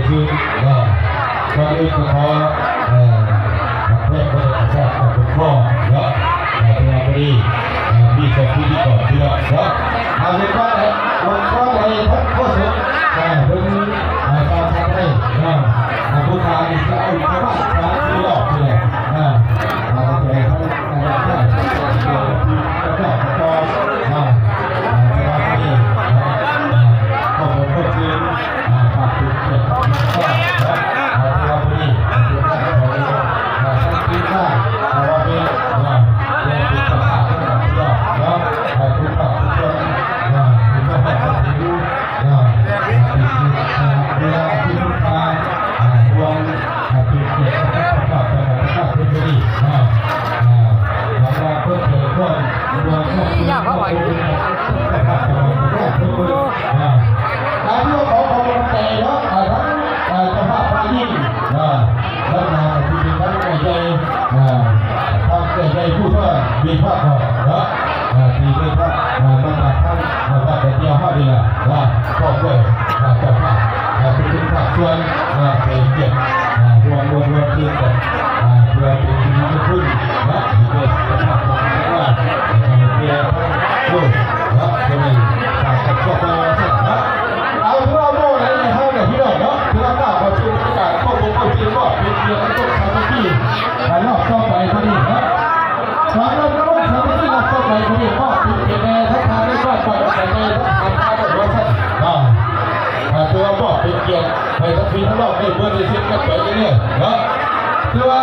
ຄືເນາະ ກ່ອນອື່ນກໍຂໍ ເອີ ແຂກຜູ້ມີເກີດປະສົບການປົກຄອງເນາະ ເອີ ເພື່ອພໍດີ ເອີ ມີສອງພິທີກອນພີ່ນ້ອງເນາະ ເອົາເປັນວ່າໃຫ້ ເອົາກ່ອນໃຫ້ທ່ານໂຄສົກ ເອີ ເພິ່ນ ເອີ ກ່າວຄຳໃຫ້ເນາະ ເອົາຜູ້ຂ້ານີ້ຊິເອົາປະມານສາມສີ່ຮອບນີ້ແຫຼະ ເອີ ເອົາແຕ່ທ່ານ ເວລາທີ່ ອ່າ ເປັນເຂດຂອງເຈົ້າພາບຈັງຫວັດນະຄອນເພັດບຸຣີເນາະ ອ່າ ຫວັງວ່າເພິ່ນຈະຮ່ວມ ຮ່ວມ ຮ່ວມເປັນເຈົ້າພາບຈັງຫວັດນະຄອນເພັດບຸຣີເນາະ ຕາມທີ່ເຮົາຂໍຂອບໃຈເນາະ ອ່າ ທັງ ອ່າ ເຈົ້າພາບຝ່າຍຍິງເນາະ ນຳໜ້າກໍຊິເປັນທັງເອື້ອຍໃຫຍ່ ອ່າ ທັງເອື້ອຍໃຫຍ່ຜູ້ຊ່ອຍມີພາກອອກເນາະ ອ່າ ທີ່ໄດ້ພາ ອ່າ ມາຈາກທາງ ອ່າ ວັດດອນດຽວເຮົານີ້ລະ ເນາະ ພ້ອມດ້ວຍ ອ່າ ເຈົ້າພາບ ອ່າ ທຸກໆພາກສ່ວນ ອ່າ ໃຫ້ກຽດ ອ່າ ຮ່ວມ ຮ່ວມ ຮ່ວມທຶນກັນ ອ່າ ເພື່ອເປັນສິລິມຸງຄຸນເນາະ ໃຫ້ແກ່ເຈົ້າພາບຂອງທາງວັດ ໃຫ້ແກ່ທາງໂລກເນາະ ເພື່ອໃຫ້ສ້າງຄອບຄົວເນາະ ເອົາ ຖືວ່າບໍ່ໄດ້ໃຫ້ເຮົາເນາະ ພີ່ນ້ອງເນາະ ຖືວ່າກ້າວເຂົ້າສູ່ບັນຍາກາດຄວາມອົບອຸ່ນ ເປັນກຽດ ຄວາມສາມັກຄີ ອ່າ ຮອບຕໍ່ໄປເທົ່ານີ້ເນາະ ສຳລັບລາງວັນສາມັກຄີຮອບຕໍ່ໄປເທົ່ານີ້ ມອບເປັນກຽດແດ່ທ່ານປະທານວັດ ປະທານວັດ ວ່າຊັ້ນເນາະ ອ່າ ຖືວ່າມອບເປັນກຽດໃຫ້ທັງພີ່ທັງນ້ອງໄດ້ເບິ່ງໄດ້ເຊັນກັນໄປເລື້ອຍໆເນາະ ຖືວ່າ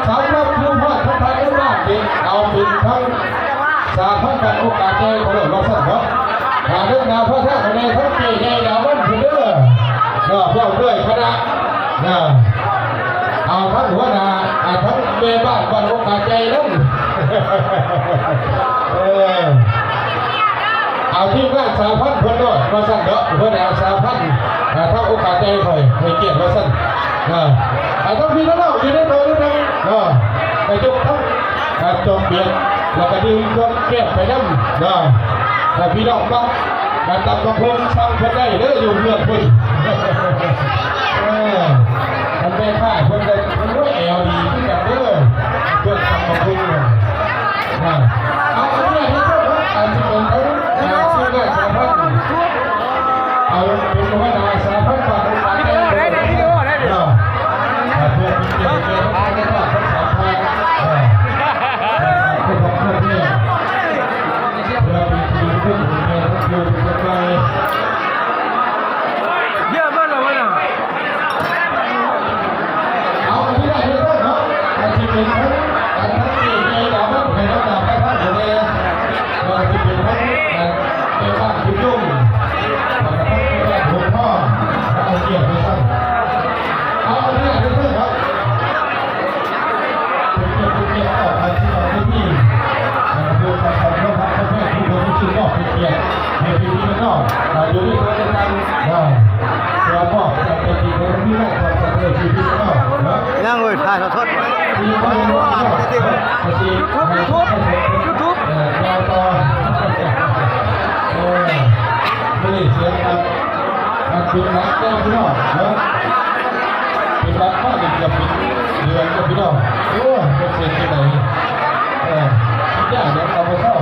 ສຳລັບຜູ້ຮອດທັງທ່ານໃນບ້ານເປັນ ເອົາເປັນທັງສາພັນກັນໂອກາດໃຫຍ່ເຂົາເອີ້ນວ່າຊັ້ນເນາະ ຖ້າເລື່ອງໜ້າພະທາດໃນທັງເຈ້ໃຫຍ່ດາວັນພຸ້ນເດີ ເນາະ ພ້ອມດ້ວຍຄະນະ ເນາະ ເອົາທັງຫົວໜ້າ ເອົາທັງແມ່ບ້ານ ບ້ານໂອກາດໃຫຍ່ນຳ ເອີ ເອົາທີມງານສາພັນເພິ່ນໂລດວ່າຊັ້ນເນາະ ຫົວໜ້າສາພັນ ເອົາທັງໂອກາດໃຫຍ່ຂ້ອຍໃຫ້ກຽດວ່າຊັ້ນ ເອີ ເອົາທັງພີ່ທັງນ້ອງຢູ່ໃນໂຕນີ້ນຳ ເນາະ ໃຫ້ຍົກທັງ ອ່າ ຈອກເບຍ ແລ້ວກໍດື່ມເຄື່ອງແກ້ມໄປນຳເນາະ ຖ້າພີ່ນ້ອງມັກ ອ່າ ຕຳບັກຫຸ່ງສັ່ງເພິ່ນໄດ້ເດີ ຢູ່ເຮືອນເພິ່ນ ເອີ ຄັນແມ່ຄ້າເພິ່ນກໍ ໂອ້ຍ ແອວດີຄືກັນເດີ ເພິ່ນຕຳບັກຫຸ່ງນະ ອ່າ ເອົາ ອັນນີ້ເດີເນາະ ອາດຈະເປັນທາງ ອ່າ ຊື່ນາຍສາພັນ ເອົາເປັນຫົວໜ້າສາພັນບາດໂອກາດແດ່ ໄດ້ວິດີໂອ ໄດ້ວິດີໂອ ເນາະ ເພື່ອເປັນກຽດແກ່ທາງສາພັນ ເອີ ເພື່ອເປັນທີ່ລຶ້ງເປັນແກ່ທຸກຄົນໄປ ເຍອະເບິດແລ້ວວະນະ ເອົາ ອັນນີ້ໄດ້ເດີເນາະ ອາດຈະເປັນທັງ ອັນທັງເອກໃຫຍ່ດາວນຳໃຫ້ນຳດາວໄປທາງເດີ ວ່າຊິເປັນທັງ ເອີ ແມ່ບ້ານຄຸນລຸງ ແລ້ວກໍທັງແມ່ບ້ານຫົວທອງ ເອົາກຽດໄປຊັ້ນ ເອົາ ອັນນີ້ໄດ້ເດີເນາະ ເປັນກຽດ ເປັນກຽດຕໍ່ການທີ່ເຮົາໄດ້ມີ ເອີ ຜູ້ປະກອບການເຂົ້າພັກເຂົ້າແພງ ຜູ້ເປັນຜູ້ຊື່ນອກເປັນກຽດໃຫ້ພີ່ໆນ້ອງໆ ເອີ ຢູ່ໃນການຈັດຕັ້ງເນາະ ເພື່ອມອບການເປັນທີ່ເປັນທີ່ໄດ້ຂອງປະເທດພີ່ໆນ້ອງໆເນາະ ຍັງເວີຍ ຖ່າຍທອດສົດ ຢູທູບ ຢູທູບ ຢູທູບ ເອີ ຍາວຕໍ່ ເອີ ບໍ່ໄດ້ເສຍງຄັບ ມັນເປັນໜັກເດີພີ່ນ້ອງເນາະ ເປັນໜັກມານີ້ເກືອບເປັນເດືອນແລ້ວພີ່ນ້ອງ ໂອ້ຍ ເປັນເສນຈັ່ງໃດ ເອີ ກິນຢາແລ້ວກໍບໍ່ເຊົາ